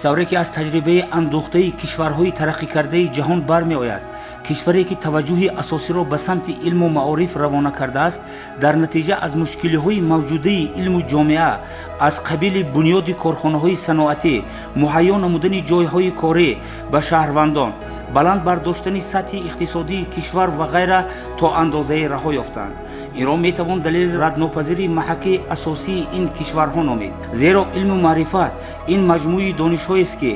Чӣ тавре ки аз таҷрибаи андӯхтаи кишварҳои тараққикардаи ҷаҳон бармеояд, кишваре ки таваҷҷӯҳи асосиро ба самти илму маориф равона кардааст, дар натиҷа аз мушкилиҳои мавҷудаи илму ҷомеа аз қабили бунёди корхонаҳои саноатӣ, муҳайё намудани ҷойҳои корӣ ба шаҳрвандон, баланд бардоштани сатҳи иқтисодии кишвар ва ғайра то андозае раҳо ёфтанд. Инро метавон далели раднопазири маҳаки асосии ин кишварҳо номид, зеро илму маърифат ин маҷмӯи донишҳоест, ки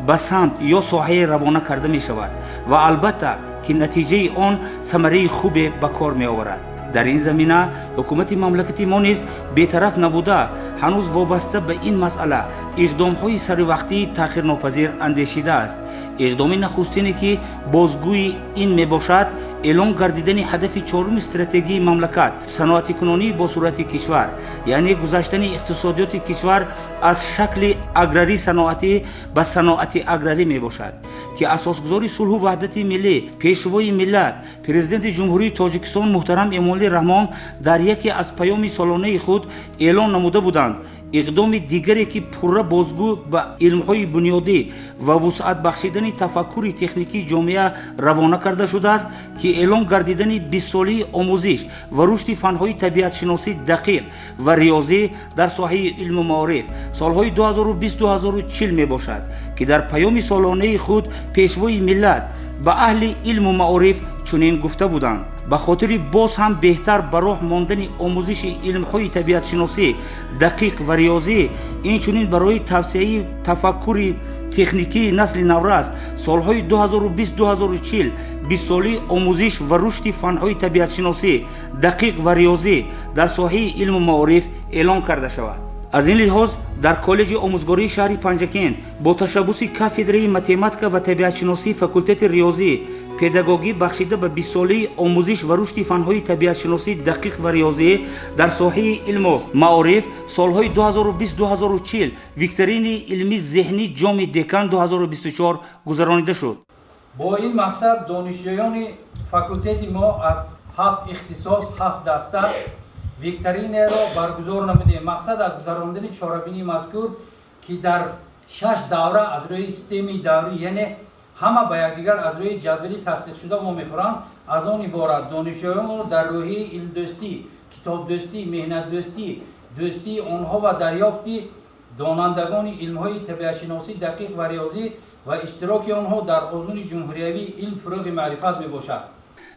ба самт ё соҳае равона карда мешавад ва албатта ки натиҷаи он самараи хубе ба кор меоварад. Дар ин замина ҳукумати мамлакати мо низ бетараф набуда, ҳанӯз вобаста ба ин масъала иқдомҳои саривақтии таъхирнопазир андешидааст. Иқдоми нахустине, ки бозгӯи ин мебошад, эълон гардидани ҳадафи чоруми стратегияи мамлакат, саноатикунонии босуръати кишвар, яъне гузаштани иқтисодиёти кишвар аз шакли аграрӣ саноатӣ ба саноати аграрӣ мебошад, ки асосгузори сулҳу ваҳдати миллӣ, Пешвои миллат, Президенти Ҷумҳурии Тоҷикистон муҳтарам Эмомалӣ Раҳмон дар яке аз паёми солонаи худ эълон намуда буданд. Иқдоми дигаре, ки пурра бозгӯ ба илмҳои бунёдӣ ва вусъат бахшидани тафаккури техникии ҷомеа равона карда шудааст, ки эълон гардидани бистсолии омӯзиш ва рушди фанҳои табиатшиносӣ, дақиқ ва риёзӣ дар соҳаи илму маориф солҳои 2020-2040 мебошад, ки дар паёми солонаи худ Пешвои миллат ба аҳли илму маориф чунин гуфта буданд: ба хотири боз ҳам беҳтар ба роҳ мондани омӯзиши илмҳои табиатшиносӣ, дақиқ ва риёзӣ, инчунин барои тавсеаи тафаккури техникии насли наврас, солҳои 2020-2040 бистсолии омӯзиш ва рушди фанҳои табиатшиносӣ, дақиқ ва риёзӣ дар соҳаи илму маориф эълон карда шавад. Аз ин лиҳоз дар Коллеҷи омӯзгории шаҳри Панҷакент бо ташаббуси кафедраи математика ва табиатшиносии факултети риёзӣ педагогӣ бахшида ба бистсолаи омӯзиш ва рушди фанҳои табиатшиносӣ, дақиқ ва риёзӣ дар соҳаи илму маориф солҳои 2020-2040 викторини илмӣ зеҳнӣ «Ҷоми декан 2024» гузаронида шуд. Бо ин мақсад донишҷӯёни факултети мо аз ҳафт ихтисос, ҳафт даста викторинеро баргузор намудем. Мақсад аз гузарондани чорабинии мазкур, ки дар шаш давра аз рӯи системаи даврӣ, яъне ҳама ба якдигар аз рӯи ҷадвали тасдиқшуда вомехӯранд, аз он иборат донишҷӯёнро дар рӯҳияи илмдӯстӣ, китобдӯстӣ, меҳнатдӯстӣ, дӯстии онҳо ва дарёфти донандагони илмҳои табиатшиносӣ, дақиқ ва риёзӣ ва иштироки онҳо дар озмуни ҷумҳуриявии «Илм фурӯғи маърифат» мебошад.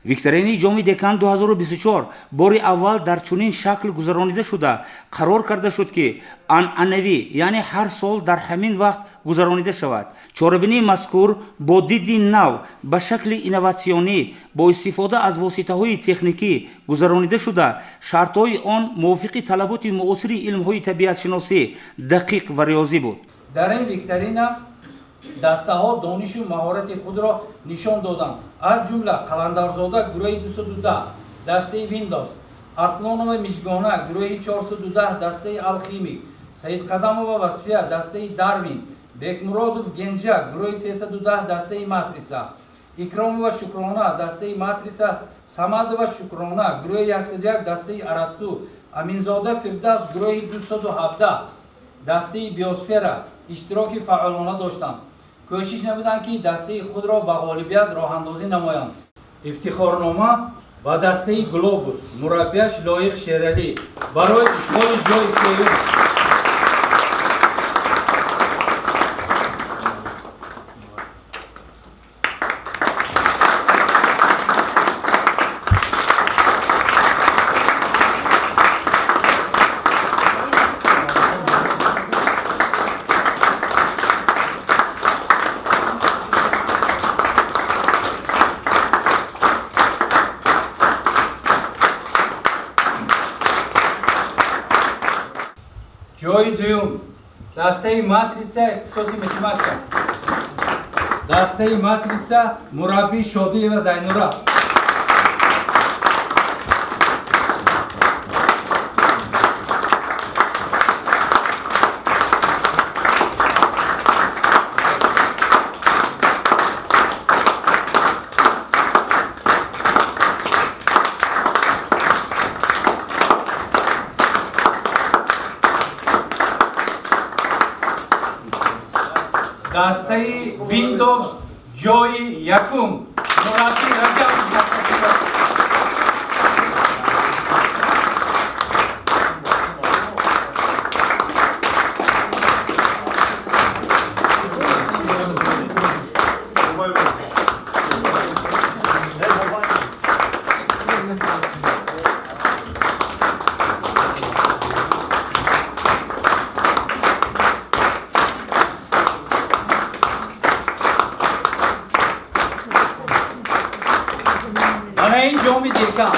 Викторини «Ҷоми декан 2024» бори аввал дар чунин шакл гузаронида шуда, қарор карда шуд, ки анъанавӣ, яъне ҳар сол дар ҳамин вақт гузаронида шавад. Чорабинии мазкур бо диди нав, ба шакли инноватсионӣ, бо истифода аз воситаҳои техникӣ гузаронида шуда, шартҳои он мувофиқи талаботи муосири илмҳои табиатшиносӣ, дақиқ ва риёзӣ буд. Дар ин викторина дастаҳо донишу маҳорати худро нишон доданд. Аз ҷумла Қаландарзода, гурӯҳи 210, дастаи Windows, Арслонова Мижгона, гурӯҳи 410, дастаи Алхимик, Саидқадамова Васфия, дастаи Дарвин, Бекмуродов Генҷа, гурӯҳи 310, дастаи Матрица, Икромова Шукрона, дастаи Матрица, Самадова Шукрона, гурӯҳи 101, дастаи Арасту, Аминзода Фирдавс, гурӯҳи 217, дастаи Биосфера иштироки фаъолона доштанд. Кӯшиш намуданд, ки дастаи худро ба ғолибият роҳандозӣ намоянд. Ифтихорнома ба дастаи Глобус, мураббияш Лоиқ Шералӣ, барои ишғоли ҷои сеюм. Ҷои дуюм, дастаи Матрица, ихтисоси математика, дастаи Матрица, мураббӣ Шодиева Зайнура. Дастаи Windows ҷои якум. Мураббӣ Раҷаб. Мана ин ҷоми декан.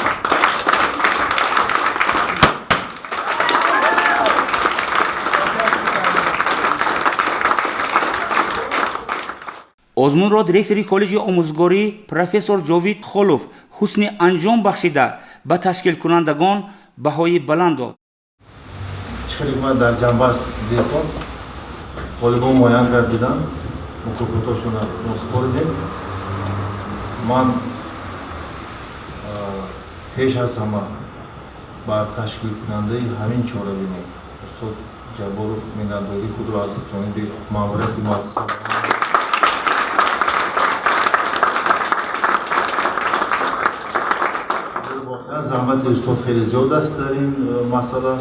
Озмунро директори коллеҷи омӯзгорӣ профессор Ҷовид Холов ҳусни анҷом бахшида, ба ташкилкунандагон баҳои баланд дод. Чӣ хеле ма дар ҷанбаст дидетон, ғолибон муайян гардиданд, мукофотошона мо супоридем. Ман пеш аз ҳама ба ташкилкунандаи ҳамин чорабинӣ устод Ҷабборов миннатдории худро аз ҷониби маъмурияти муассиса воқеан заҳмати устод хеле зиёд аст дар ин масъала.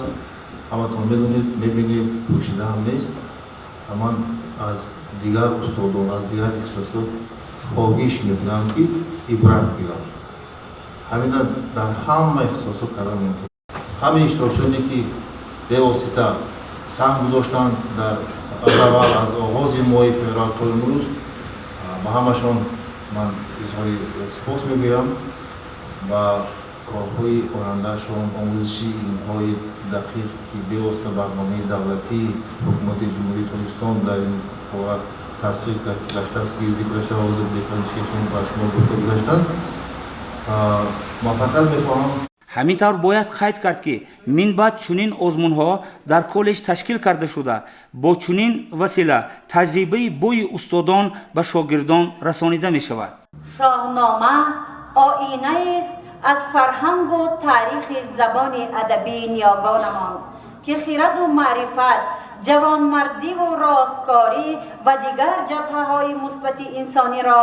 Ҳаматон медонед, мебинед, пӯшида ҳам нест. Ман аз дигар устодон, аз дигар ихтисосот хоҳиш мекунам, ки ибрат гиранд. Ҳамина дар ҳама ихтисосот кардан мумкин. Ҳамаи иштирокчиёне, ки бевосита саҳм гузоштанд дар аз аввал, аз оғози моҳи феврал то имрӯз, ба ҳамашон ман изҳори сипос мегӯям. Ба корҳои ояндаашон, омӯзиши илмҳои дақиқ, ки бевосита барномаи давлатии ҳукумати Ҷумҳурии Тоҷикистон дар ин бора тасдиқ гаштааст, ки зикраша ҳозир декан Шехин ба шумо гуфта гузаштанд, муваффақият мехоҳам. Ҳамин тавр, бояд қайд кард, ки минбаъд чунин озмунҳо дар коллеҷ ташкил карда шуда, бо чунин васила таҷрибаи бои устодон ба шогирдон расонида мешавад. Шоҳнома оинаест аз фарҳангу таърихи забони адабии ниёгонамон, ки хираду маърифат, ҷавонмардиву росткорӣ ва дигар ҷабҳаҳои мусбати инсониро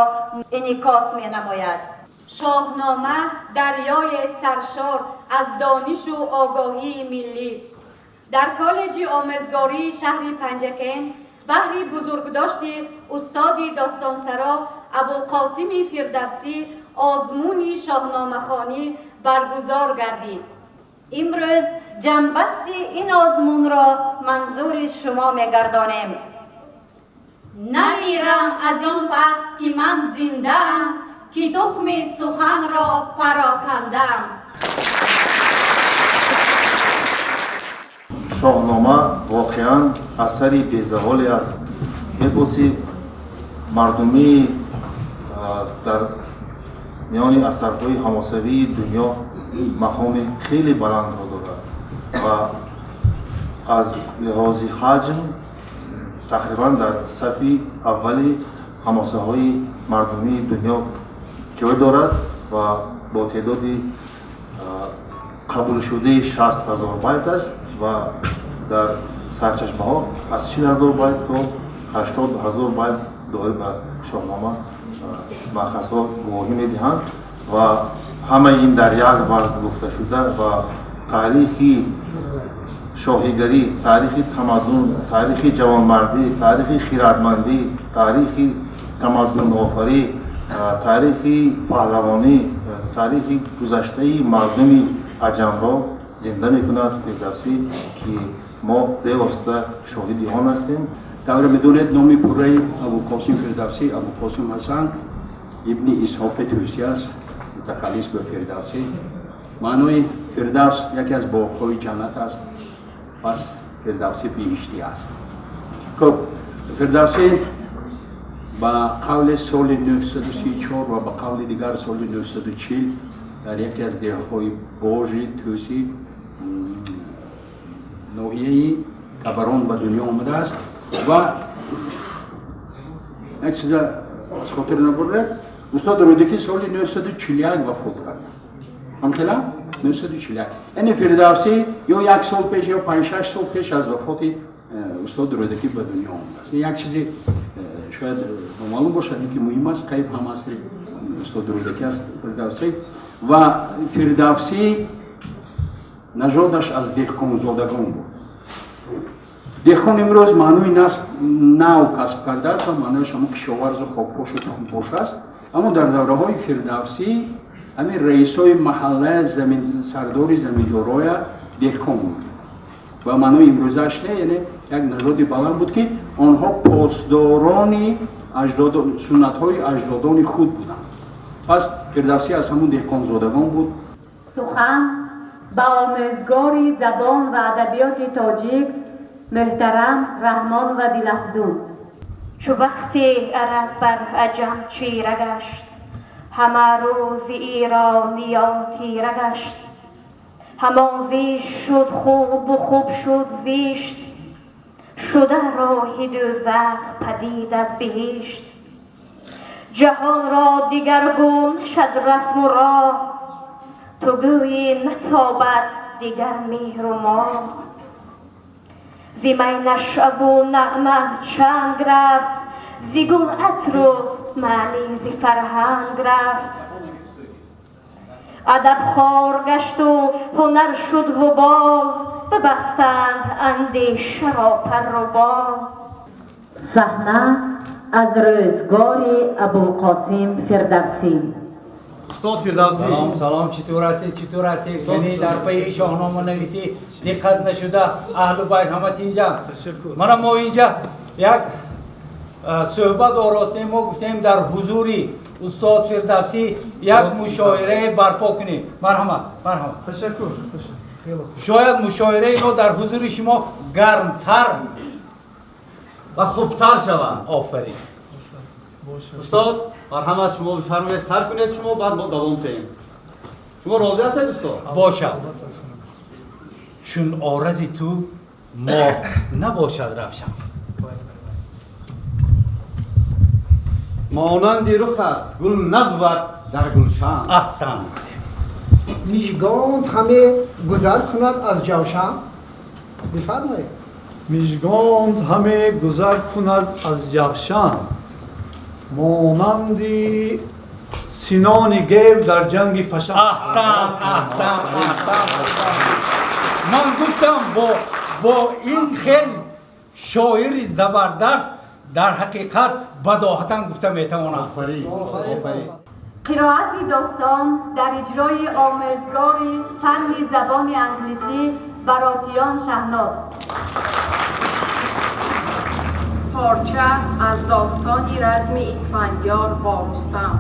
инъикос менамояд. Шоҳнома дарёи саршор аз донишу огоҳии миллӣ. Дар коллеҷи омӯзгории шаҳри Панҷакент баҳри бузургдошти устоди достонсаро Абулқосими Фирдавсӣ озмуни шоҳномахонӣ баргузор гардид. Имрӯз ҷамъбасти ин озмунро манзури шумо мегардонем. Намирам аз он пас, ки ман зиндаам, ки тухми суханро парокандаам. Шоҳнома воқеан асари безаволе аст. Эпоси мардумии дар миёни асарҳои ҳамосавии дунё мақоми хеле баландро дорад ва аз лиҳози ҳаҷм тақрибан дар сафи аввали ҳамосаҳои мардумии дунё ҷой дорад ва бо теъдоди қабулшудаи 60 000 байт аст ва дар сарчашмаҳо аз 40 000 байт то 80 000 байт доир ба Шоҳнома маъхазҳо гувоҳӣ медиҳанд ва ҳамаи ин дар як вазн гуфта шуда ва таърихи шоҳигарӣ, таърихи тамаддун, таърихи ҷавонмардӣ, таърихи хирадмандӣ, таърихи тамаддунофарӣ, таърихи паҳлавонӣ, таърихи гузаштаи мардуми аҷамро зинда мекунад Фирдавсӣ, ки мо бевосита шоҳиди он ҳастем. Тавре медонед, номи пурраи Абуқосим Фирдавсӣ Абуқосим Ҳасан ибни Исҳоқи Тӯсӣ аст, мутахаллис ба Фирдавсӣ. Маънои Фирдавс яке аз боғҳои ҷаннат аст, пас Фирдавсӣ биҳиштӣ аст. Хуб, Фирдавсӣ ба қавли соли 934 ва ба қавли дигар соли 940 дар яке аз деҳҳои Божи Тӯсӣ, ноҳияи Табарон ба дунё омадааст. Ва як чиза аз хотир набурда, устод Рӯдакӣ соли 941 вафот кард, ҳамхела 941, яъне Фирдавсӣ ё як сол пеш, ё 5-6 сол пеш аз вафоти устод Рӯдакӣ ба дунё омадааст. Як чизи Шояд номаълум бошад, ин ки муҳим аст, қариб ҳамасри устод Рӯдакӣ аст Фирдавсӣ. Ва Фирдавсӣ нажодаш аз деҳқонзодагон буд. Деҳқон имрӯз маънои нав касб кардааст ва маънояш ҳамон кишоварзу хокпошу тухмпош аст. Аммо дар давраҳои Фирдавсӣ ҳамин раисои маҳалла, сардори заминдороя деҳқон буд ва маънои имрӯзааш не, яъне як нажоди баланд буд, ки онҳо посдорони суннатҳои аҷдодони худ буданд. Пас Фирдавсӣ аз ҳамун деҳқонзодагон буд. Сухан ба омӯзгори забон ва адабиёти тоҷик муҳтарам Раҳмон ва Дилафзун. Чу бахти араб бар аҷам чира гашт, ҳама рӯзи ирониён тира гашт. Ҳамон зишт шуд хубу хуб шуд зишт, шуда роҳи дӯзах падид аз биҳишт. Ҷаҳонро дигаргун нашад расму роҳ, ту гӯӣ натобад дигар меҳру моҳ. Зи май нашъаву нағма аз чанг рафт, зи гул атру маънӣ зи фарҳанг рафт. Адаб хор гашту ҳунар шуд вубол, бибастанд андешаро парру бол. Саҳна аз рӯзгори Абулқосим Фирдавсӣ. Устод Фирдавсӣ. Салом, салом, читур ҳастед, читур ҳастед? Яъне дар пайи шоҳноманависӣ диққат нашуда, аҳлу байт ҳама тинҷанд. Мана мо инҷа як суҳбат оростем, мо гуфтем дар ҳузури устод Фирдавсӣ як мушоираe барпо кунем. Марҳамат, марҳамат. Ташаккур. Шояд мушоираи мо дар ҳузури шумо гармтар ва хубтар шавад. Офарин. Устод, марҳамат, шумо бифармоед, сар кунед шумо, баъд мо давом диҳем. Шумо розӣ ҳастед, устод? Бошад. Чун орази ту моҳ набошад равшан, монанди рухат гул набувад дар гулшан. Аҳсан. Мижгонт ҳаме гузар кунад аз ҷавшан. Бифармоед. Мижгонт ҳаме гузар кунад аз ҷавшан, монанди синони гев дар ҷанги пашан. Аҳсан, аҳсан, аҳсан. Ман гуфтам бо ин хел шоири забардаст дар ҳақиқат бадоҳатан гуфта метавонам. Қироати достон дар иҷрои омӯзгори фанни забони англисӣ Баротиён Шаҳноз. Порча аз достони разми Исфандиёр бо Рустам,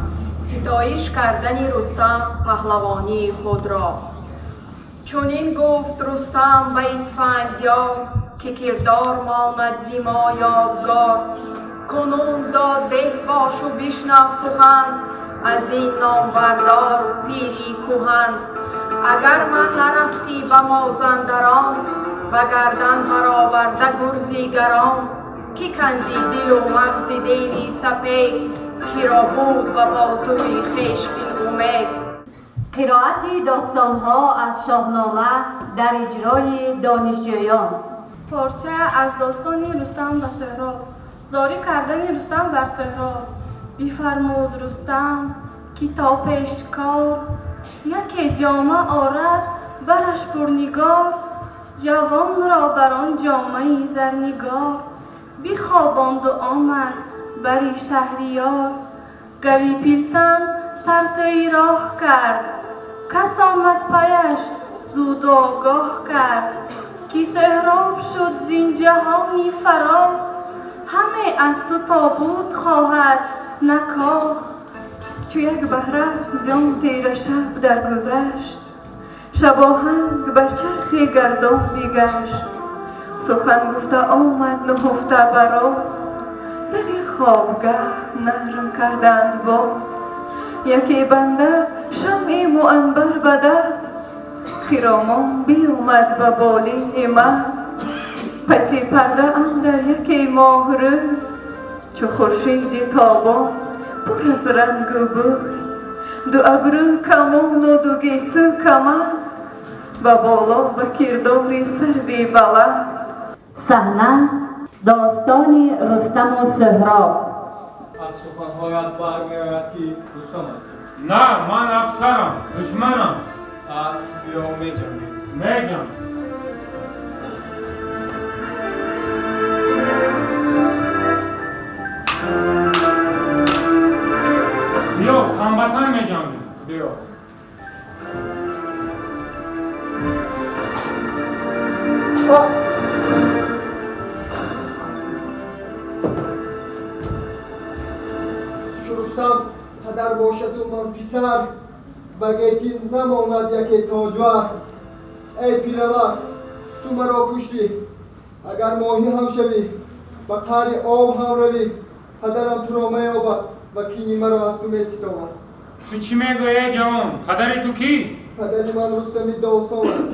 ситоиш кардани Рустам паҳлавонии худро. Чунин гуфт Рустам ба Исфандиёр, ки кирдор монад зи мо ёдгор. Кунун доддеҳ бошу бишнав сухан, аз ин номбардор пири кӯҳан. Агар ман нарафтӣ ба Мозандарон, ба гардан бароварда гурзи гарон, ки канди дилу мағзи деви сапед, киро буд ба бозуи хеш ин умед. Қироати достонҳо аз Шоҳнома дар иҷрои донишҷӯён. Порча аз достони Рустам ба Суҳроб, зорӣ кардани Рустам бар Суҳроб. Бифармуд Рустам, ки то пешкор яке ҷома орад бараш пурнигор, ҷавонро бар он ҷомаи зарнигор бихобонду омад бари шаҳриёр. Гави пилтан сарсӯи роҳ кард, кас омад паяш зуд огоҳ кард, ки Суҳроб шуд зин ҷаҳони фарох, ҳаме аз ту тобут хоҳад на кох. Чу як баҳра зиён тира шаб даргузашт, шабоҳанг бар чархи гардон бигашт. Сухан гуфта омад нуҳуфта бароз, дари хобгаҳ нарм карданд боз. Яке банда шамъи муанбар ба даст, хиромон биомад ба болини маст. Паси парда андар яке моҳрӯй, чу хуршеди тобон пур аз рангу бӯй. Ду абрӯ камону ду гесӯ камар, ба боло ба кирдори сарви баланд. Саҳна достони Рустаму Суҳроб. Аз суханҳоят бармеояд, ки Рустам ҳастӣ. На, ман афсарам, душманам. Пас биё, меҷангем. Меҷангем. Биё, танбатан меҷангем. Биё. Чу Рустам падар бошаду ман писар, ба гетӣ намонад яке тоҷвар. Эй пирамард, ту маро куштӣ, агар моҳӣ ҳам шавӣ, ба қаъри об ҳам равӣ, падарам туро меёбад ва кини маро аз ту меситонад. Ту чӣ мегӯӣ, эй ҷавон? Падари ту кист? Падари ман Рустами достон аст.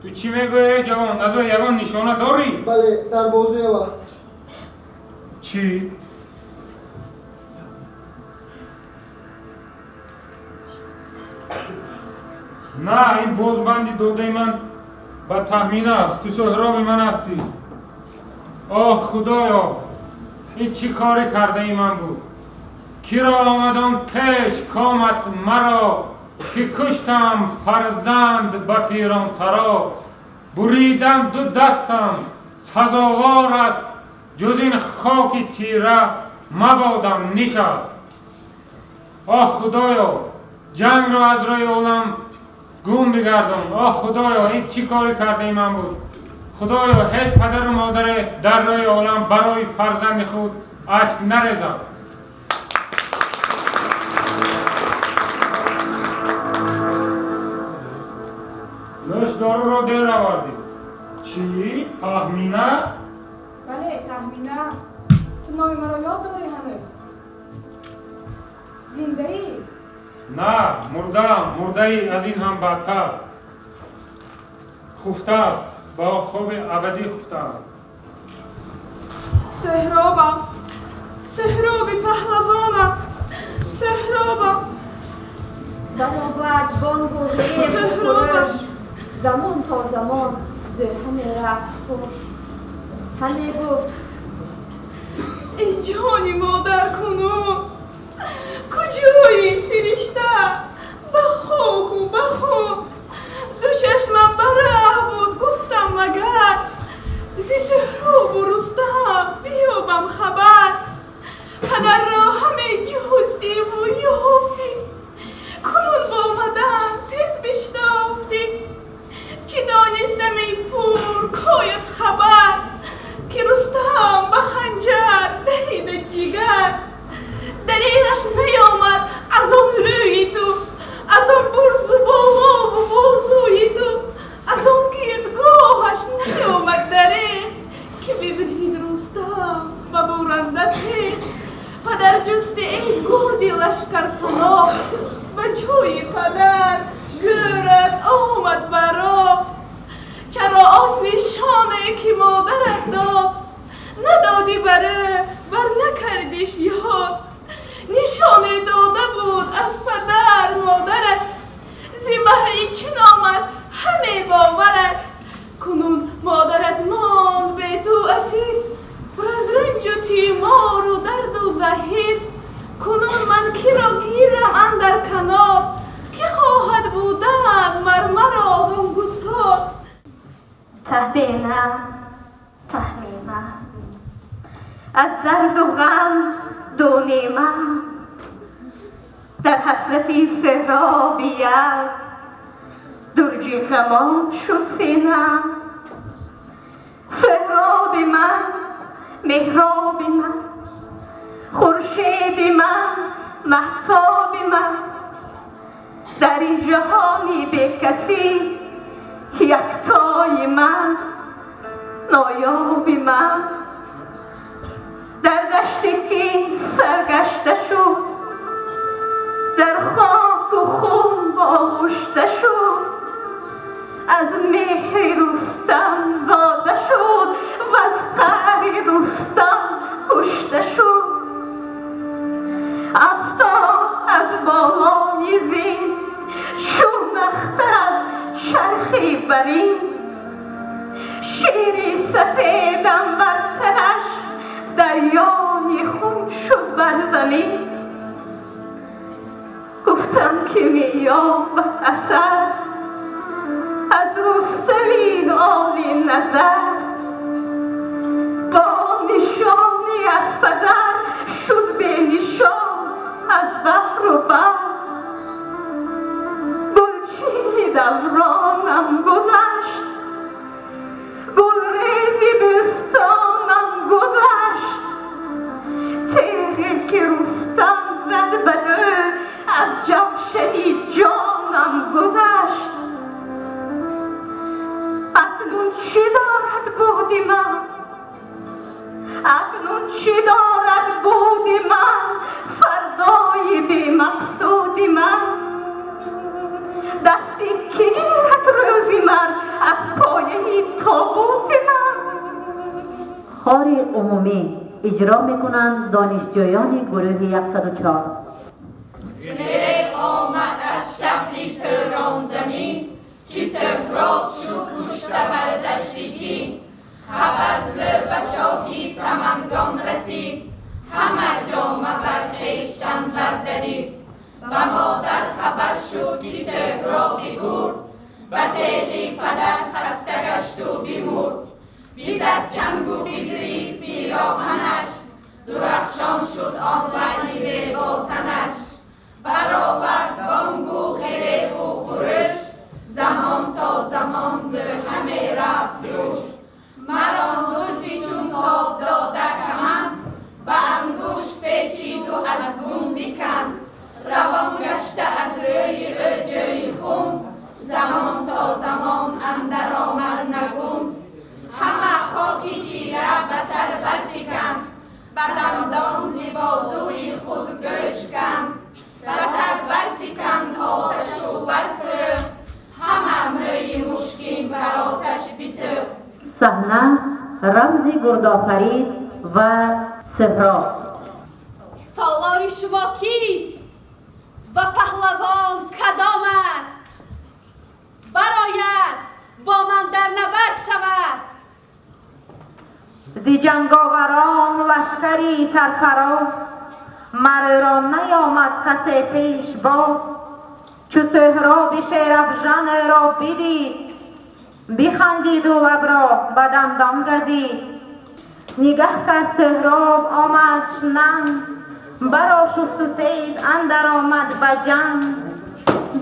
Ту чӣ мегӯӣ, эй ҷавон? Аз ӯ ягон нишона дорӣ? Бале, дар бозуям аст. Чӣ? На, ин бозбанди додаи ман ба Таҳмина аст. Ту Соҳроби ман ҳастӣ. Оҳ, Худоё, ин чӣ коре кардаи ман буд? Киро омад он пеш комат маро, ки куштам фарзанд ба пиронсаро? Буридам ду дастам, сазовор аст, ҷуз ин хоки тира мабодам нишаст. Оҳ, Худоё, ҷангро аз рӯи олам гум бигардон. Оҳ, Худоё, ин чӣ коре кардаи ман буд? Худоё, ҳеҷ падару модаре дар рӯи олам барои фарзанди худ ашк нарезад. Нӯшдоруро дер овардӣ. Чӣ? Таҳмина? Бале, Таҳмина. Ту номи маро ёд дорӣ ҳанӯз? Зиндаӣ? На, мурдаам, мурдаи аз ин ҳам бадтар. Хуфтааст, ба хоби абадӣ хуфтааст. Соҳробам, Соҳроби паҳлавонам, Соҳробам. Баровард бонгу ребу хурӯш, замон то замон зӯҳа мерафт хуш. Ҳаме гуфт: Эй ҷони модар, кунун куҷои сиришта? Ба хоку ба хун ду чашмам ба раҳ буд, гуфтам магар зи Соҳробу Рустам биёбам хабар. Падарро ҳаме ҷустиву ёфтӣ, кунун бо омадан тез биштофтӣ. Чӣ донистам, эй пур, кояд хабар, ки Рустам ба ханҷар дарида ҷигар. Дареғаш наёмад аз он рӯи ту, аз он бурзу болову бозуи ту, аз он гирдгоҳаш наёмад дареғ, ки бибрид Рустам ба буранда теғ. Падар ҷусти, эй гурди лашкарпаноҳ, ба ҷои падар гӯрат омад баро. Чаро он нишоне ки модарат дод, надодӣ бар ӯ, бар накардиш ёд? Нишоне дода буд аз падар модарат, зи баҳри чӣ номад ҳаме боварат. Кунун модарат монд бе ту асир, пур аз ранҷу тимору дарду заҳир. Кунун ман киро гирам андар канор, ки хоҳад будан мар маро ғамгусор? Таҳмина, Таҳмина, аз дарду ғам дунима, дар ҳасрати Соҳробия дурҷи ғамон шуд сина. Соҳроби ман, меҳроби ман, хуршеди ман, маҳтоби ман, дар ин ҷаҳони бекасӣ яктои ман, ноёби ман. Дар дашти кин саргашта шуд, дар хоку хун боғушта шуд, аз меҳри Рустам зода шуд ва аз қаҳри Рустам кушта шуд. Афтод аз болои зин чун ахтар аз чархи барин, шири сафедам бар танаш дарёи хун шуд бар замин. Гуфтам ки меёбад асар аз Рустами оли назар. Бо нишоне аз падар шуд бенишон аз баҳру бар. Гулчини давронам гузашт, гулрези бӯстонам гузашт. Теғе ки Рустам зад бадӯ аз ҷавшани ҷонам гузашт. Акнун чӣ дорад буди ман, акнун чӣ дорад буди ман, фардои бемақсуди ман? Дасти кӣ гирад рӯзи марг аз пояи тобути ман? Хори умумӣ иҷро мекунанд донишҷӯёни гурӯҳи 104. Дилер омад аз шаҳри Турон замин, ки Суҳроб шуд кушта бар дашти Кин. Хабар зи ба шоҳи Самангон расид, ҳама ҷома бар хештан бардарид. Ба модар хабар шуд, ки Суҳроби гурд ба теғи падар хаста гашту бимурд. Бизад чангу бидрид пироҳанаш, дурахшон шуд он лаъли зеботанаш. Баровард бонгу ғиреву хурӯш, замон то замон зӯ ҳаме рафт ҷӯш. Марон зулфи чун тоб дода каманд ба ангушт печиду аз бун биканд. Равон гашта аз рӯи ӯ ҷӯи хун, замон то замон андар омад нагун. Ҳама хоки тира ба сар барфиканд, ба дандон зи бозуи худ гӯш канд. Ба сар барфиканд оташу барфурӯхт, ҳама мӯи мушкин бар оташ бисӯхт. Саҳна: рамзи Гурдофарид ва Суҳроб. Солори шумо кист ва паҳлавон кадом аст? Барояд, бо ман дар набард шавад. Зи ҷанговарон лашкари сарфароз, маро наёмад касе пеш боз. Чу Суҳроби шерафжанро бидид, бихандиду лабро ба дандон газид. Нигаҳ кард Суҳроб, омадш нанг, барошуфту тез андар омад ба ҷанг.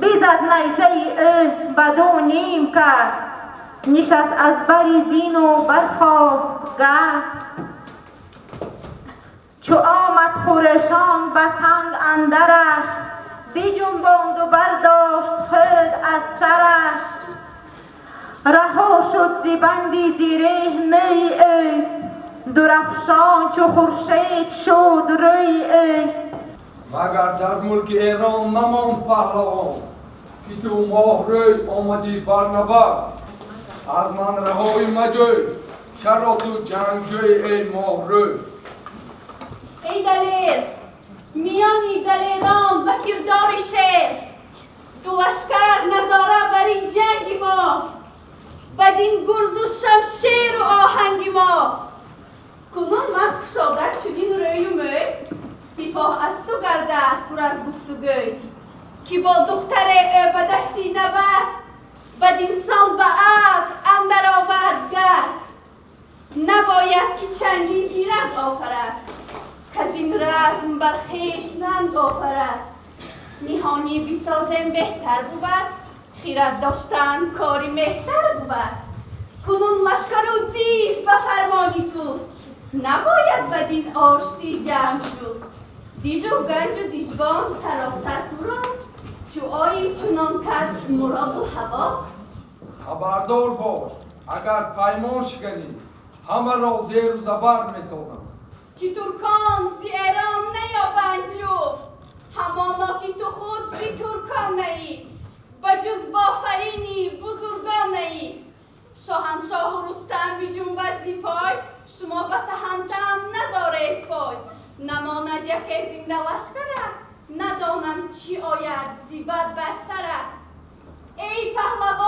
Бизад найзаи ӯ, ба ду ним кард, нишаст аз бари зину бархост гард. Чу омад хӯрешон ба танг андараш, биҷунбонду бардошт худ аз сараш. Раҳо шуд зи банди зиреҳ мӯи ӯ, дурафшон чу хуршед шуд рӯи ӯ. Магар дар мулки Эрон намонд паҳлавон, ки ту моҳрӯй омадӣ бар набард? Аз ман раҳоӣ маҷӯй, чаро ту ҷангҷӯй, эй моҳрӯй? Эй далер, миёни далерон ба кирдори шер, ду лашкар назора бар ин ҷанги мо, бадин гурзу шамшеру оҳанги мо. Кунун ман кушода чунин рӯю мӯй, сипоҳ аз ту гардад пур аз гуфтугӯй, ки бо духтаре ӯ ба дашти набард, бадинсон ба абр андар овард гард. Набояд ки чандин диранг офарад, каз ин разм бар хеш нанг офарад. Ниҳонӣ бисозем беҳтар бувад, хирад доштан кори меҳтар бувад. Кунун лашкару диш ба фармони туст, набояд бадин оштӣ ҷамъ ҷуст. Дижу ганҷу дижбон саросар турост, чу ои чунон кард муроду ҳавос. Хабардор бош, агар паймон шиканӣ, ҳамаро зеру забар месозам. Ки туркон зи Эрон наёбанд ҷуфт, ҳамоно ки ту худ зи туркон наӣ, ба ҷуз бофарини бузургон наӣ. Шоҳаншоҳу Рустам биҷунбад зи пой, шумо ба таҳамтаам надоред пой. Намонад яке зинда лашкарат, надонам чӣ ояд зи бад бар сарат. Эй паҳлавон!